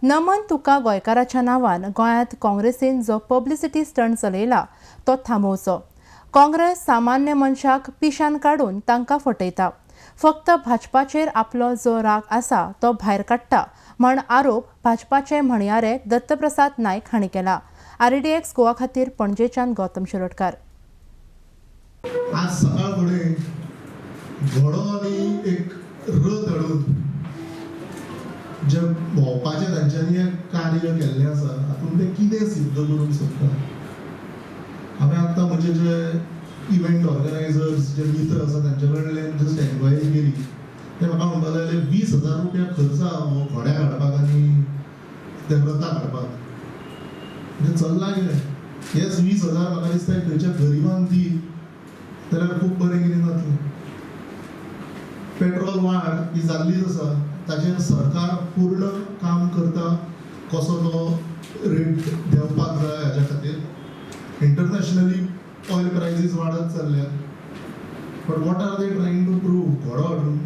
नमन तुका गोंयकाराच्या नांवान गोंयांत काँग्रेसीन जो पब्लिसिटी स्टंट चलयला तो थांबोवचो. काँग्रेस सामान्य मनशाक पिशान काडून तांकां फटयता. फक्त भाजपाचेर आपलो जो राग आसा तो भायर काडटा म्हण आरोप भाजपाचे म्हणयारे दत्तप्रसाद नायक हांणी केला. आरडीएक्स गोवा खातीर पणजेच्यान गौतम शिरोडकार. आज सकाळ फुडें घोडो आनी एक रथ हाडून जे भोंवपाचें तांच्यांनी एक कार्य केल्लें आसा, हातूंत ते कितें सिद्ध करूंक सोदता? हांवें आतां म्हजे जे इव्हेंट ऑर्गनायझर्स जे मित्र आसा तांचे कडल्यान जस्ट एन्क्वायरी केली. ते म्हाका म्हणपाक लागले 20,000 रुपया खर्च आहा हो घोड्याक हाडपाक आनी ते रथाक हाडपाक. म्हणजे चल्लां कितें? हेच 20,000 म्हाका दिसता खंयच्या गरिबान दी जाल्यार खूब बरें कितें जातलें. पेट्रोल वाड ही जाल्लीच आसा, ताचेर सरकार पूर्ण काम करता कसो तो रेट देंवपाक जाय हाज्या खातीर. इंटरनॅशनली ऑयल प्रायसीस वाडत चल्ल्या, but what are they trying to prove? घोडो हाडून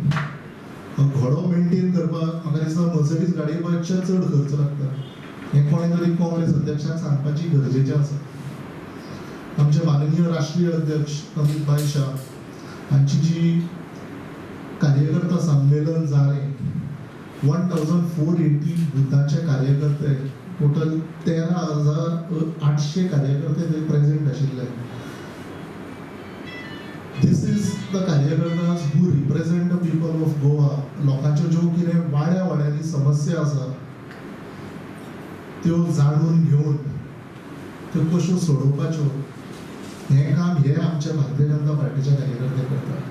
घोडो मेंटेन करपाक म्हाका दिसता मर्सडीज गाडये पेक्षा चड खर्च लागता. हें कोणें तरी काँग्रेस अध्यक्षाक सांगपाची गरजेचें आसा. आमचे माननीय राष्ट्रीय अध्यक्ष अमीत भाई शाह हांची जी कार्यकर्ता संमेलन जालें, 1480 बुथांचे कार्यकर्ते, टोटल 13,800 कार्यकर्ते थंय प्रेजेंट आशिल्ले. This is the कार्यकर्तास who represent the people of Goa. लोकांच्यो ज्यो कितें वाड्या वाड्यांनी समस्या आसा त्यो जाणून घेवन त्यो कश्यो सोडोवपाच्यो हें काम हे आमच्या भारतीय जनता पार्टीच्या कार्यकर्ते करतात.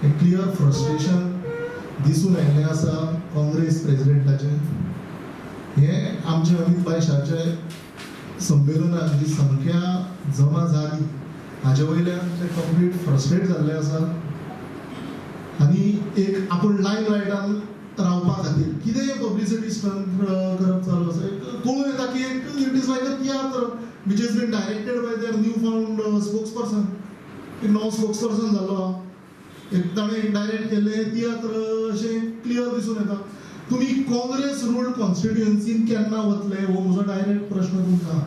हें क्लियर फ्रस्ट्रेशन दिसून आयिल्लें आसा काँग्रेस प्रेजिडेंटाचें. हें आमच्या अमीत भाई शाहचे संमेलनात जी संख्या जमा जाली हाजे वयल्यान ते कंप्लीट फ्रस्ट्रेट जाल्ले आसा आनी एक आपूण लायम लायटान रावपा खातीर कितेंय पब्लिसिटी स्टंट करप चालू आसा. एक कळून येता की एक it is like a tiatr which is been directed by their new found spokesperson. एक नवो स्पोक्स पर्सन जाल्लो आहा, एक ताणें डायरेक्ट केल्लें तियात्र अशें क्लियर दिसून येता. तुमी काँग्रेस रूल्ड कॉन्स्टिट्युएन्सीन केन्ना वतले हो म्हजो डायरेक्ट प्रश्न तुमकां.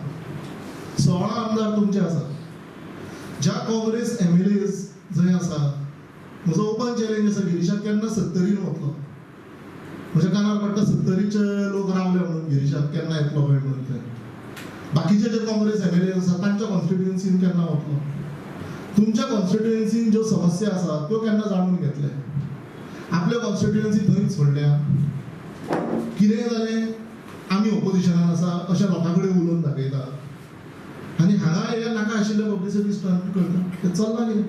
16 आमदार तुमचे आसा, ज्या काँग्रेस एमएलएज जंय आसा, म्हजो ओपन चॅलेंज आसा गिरीशाक केन्ना सत्तरीन वतलो. म्हज्या कानार पडटा सत्तरीचे लोक रावले म्हणून गिरीशाक केन्ना येतलो काय म्हणून. ते बाकीचे जे काँग्रेस एमएलए आसा तांच्या कॉन्स्टिट्युएन्सीन केन्ना वतलो? तुमच्या कॉन्स्टिट्युएन्सीन ज्यो समस्या आसा त्यो केन्ना जाणून घेतले? आपल्या कॉन्स्टिट्युएन्सी थंयच सोडल्या. कितेंय जालें आमी ओपोजिशनान आसा अशें लोकां कडेन उलोवन दाखयता आनी हांगा हे नाका आशिल्ले पब्लिसिटी स्टंट करता. तें चल्लां कितें?